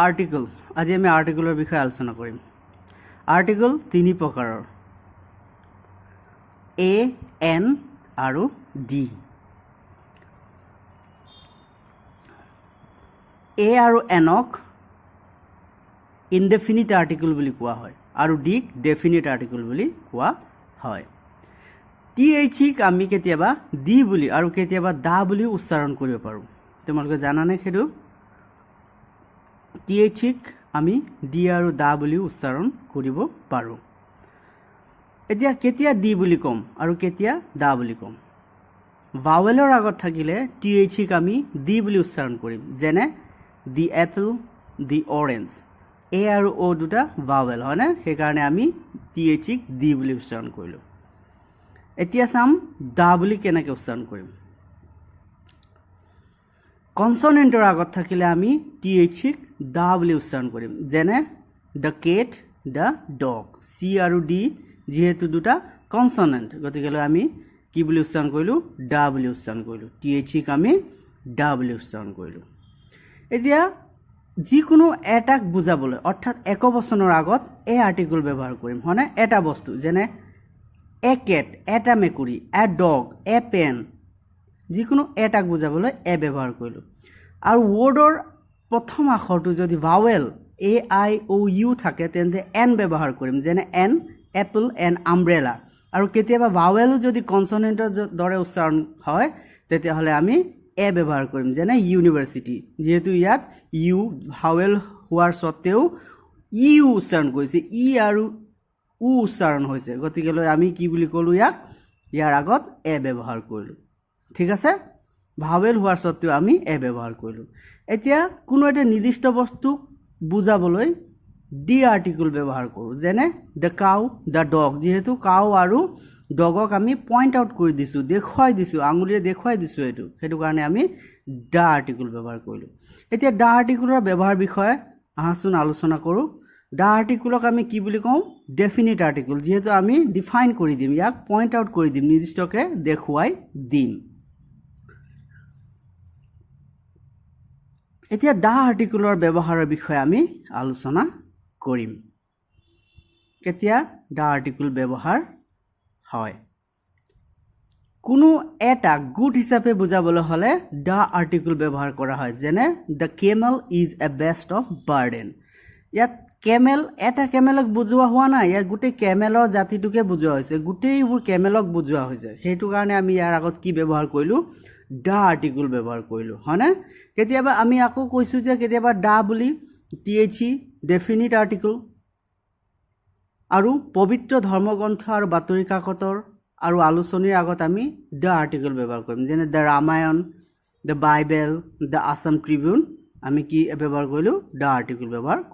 Article. আজি আমি আৰ্টিকলৰ বিষয়ে আলোচনা কৰিম। আৰ্টিকল তিনি প্ৰকাৰৰ, এ, এন আৰু দি। এ আৰু এনক ইনডেফিনিট আৰ্টিকল বুলি কোৱা হয় আৰু ডিক ডেফিনিট আৰ্টিকল বুলি কোৱা হয়। টি এইচ ইক আমি কেতিয়াবা দি বুলি আৰু কেতিয়াবা দা বুলিও উচ্চাৰণ কৰিব পাৰোঁ। তোমালোকে জানানে সেইটো? টি এইচ ইক আমি দি আৰু দা বুলিও উচ্চাৰণ কৰিব পাৰোঁ। এতিয়া কেতিয়া দি বুলি ক'ম আৰু কেতিয়া দা বুলি ক'ম? ভাৱেলৰ আগত থাকিলে টি এইচ ইক আমি দি বুলি উচ্চাৰণ কৰিম, যেনে দি এপল, দি অৰেঞ্জ। এ আৰু অ' দুটা ভাৱেল, হয়নে? সেইকাৰণে আমি টি এইচ ইক দি বুলি উচ্চাৰণ কৰিলোঁ। এতিয়া চাম দা বুলি কেনেকৈ উচ্চাৰণ কৰিম। কনচনেণ্টৰ আগত থাকিলে আমি টি এইচ ইক দা বুলি উচ্চাৰণ কৰিম, যেনে the Kate, the dog. C আৰু ডি যিহেতু দুটা কনচনেণ্ট, গতিকেলৈ আমি কি বুলি উচ্চাৰণ কৰিলোঁ? দা বুলি উচ্চাৰণ কৰিলোঁ। টি এইচ ইক আমি দা বুলি উচ্চাৰণ কৰিলোঁ। এতিয়া যিকোনো এটাক বুজাবলৈ, অৰ্থাৎ একবচনৰ আগত এ আৰ্টিকল ব্যৱহাৰ কৰিম, হয়নে? এটা বস্তু, যেনে এ কেট, এটা মেকুৰী, এ ডগ, এ পেন, যিকোনো এটাক বুজাবলৈ এ ব্যৱহাৰ কৰিলোঁ। আৰু ৱৰ্ডৰ প্ৰথম আখৰটো যদি ভাৱেল এ, আই, অ', ইউ থাকে, তেন্তে এন ব্যৱহাৰ কৰিম, যেনে এন এপল, এন আমব্ৰেলা। আৰু কেতিয়াবা ভাৱেলো যদি কনচনেণ্টৰ দৰে উচ্চাৰণ হয়, তেতিয়াহ'লে আমি এ ব্যৱহাৰ কৰিম, যেনে ইউনিভাৰ্চিটি। যিহেতু ইয়াত ইউ ভাৱেল হোৱাৰ স্বত্তেও ইউ উচ্চাৰণ কৰিছে, ই আৰু উ উচ্চাৰণ হৈছে, গতিকেলৈ আমি কি বুলি ক'লোঁ ইয়াক? ইয়াৰ আগত এ ব্যৱহাৰ কৰিলোঁ। ঠিক আছে, ভাৱেল হোৱাৰ স্বত্তেও আমি এ ব্যৱহাৰ কৰিলোঁ। এতিয়া কোনো এটা নিৰ্দিষ্ট বস্তুক বুজাবলৈ দি আৰ্টিকল ব্যৱহাৰ কৰোঁ, যেনে the cow, the dog. যিহেতু কাউ আৰু ডগক আমি পইণ্ট আউট কৰি দিছোঁ, দেখুৱাই দিছোঁ, আঙুলিৰে দেখুৱাই দিছোঁ এইটো, সেইটো কাৰণে আমি the article ব্যৱহাৰ কৰিলোঁ। এতিয়া the আৰ্টিকলৰ ব্যৱহাৰ বিষয়ে আহাচোন আলোচনা কৰোঁ। The আৰ্টিকলক আমি কি বুলি কওঁ? Definite article. যিহেতু আমি ডিফাইন কৰি দিম, ইয়াক পইণ্ট আউট কৰি দিম, নিৰ্দিষ্টকৈ দেখুৱাই দিম। এতিয়া the আৰ্টিকলৰ ব্যৱহাৰৰ বিষয়ে আমি আলোচনা কৰিম, কেতিয়া the article ব্যৱহাৰ হয়। কোনো এটা গোট হিচাপে বুজাবলৈ হ'লে the article ব্যৱহাৰ কৰা হয়, যেনে the camel is a beast of burden। ইয়াত কেমেল, এটা কেমেলক বুজোৱা হোৱা নাই, ইয়াত গোটেই কেমেলৰ জাতিটোকে বুজোৱা হৈছে, গোটেইবোৰ কেমেলক বুজোৱা হৈছে। সেইটো কাৰণে আমি ইয়াৰ আগত কি ব্যৱহাৰ কৰিলোঁ? The article ব্যৱহাৰ কৰিলোঁ, হয়নে? কেতিয়াবা আমি আকৌ কৈছোঁ যে কেতিয়াবা the বুলি, T H E definite article, আৰু পবিত্ৰ ধৰ্মগ্ৰন্থ আৰু বাতৰি কাকতৰ আৰু আলোচনীৰ আগত আমি the article ব্যৱহাৰ কৰিম, যেনে the Ramayana, the Bible, the Assam Tribune. আমি কি ব্যৱহাৰ কৰিলোঁ? The article ব্যৱহাৰ কৰিলোঁ।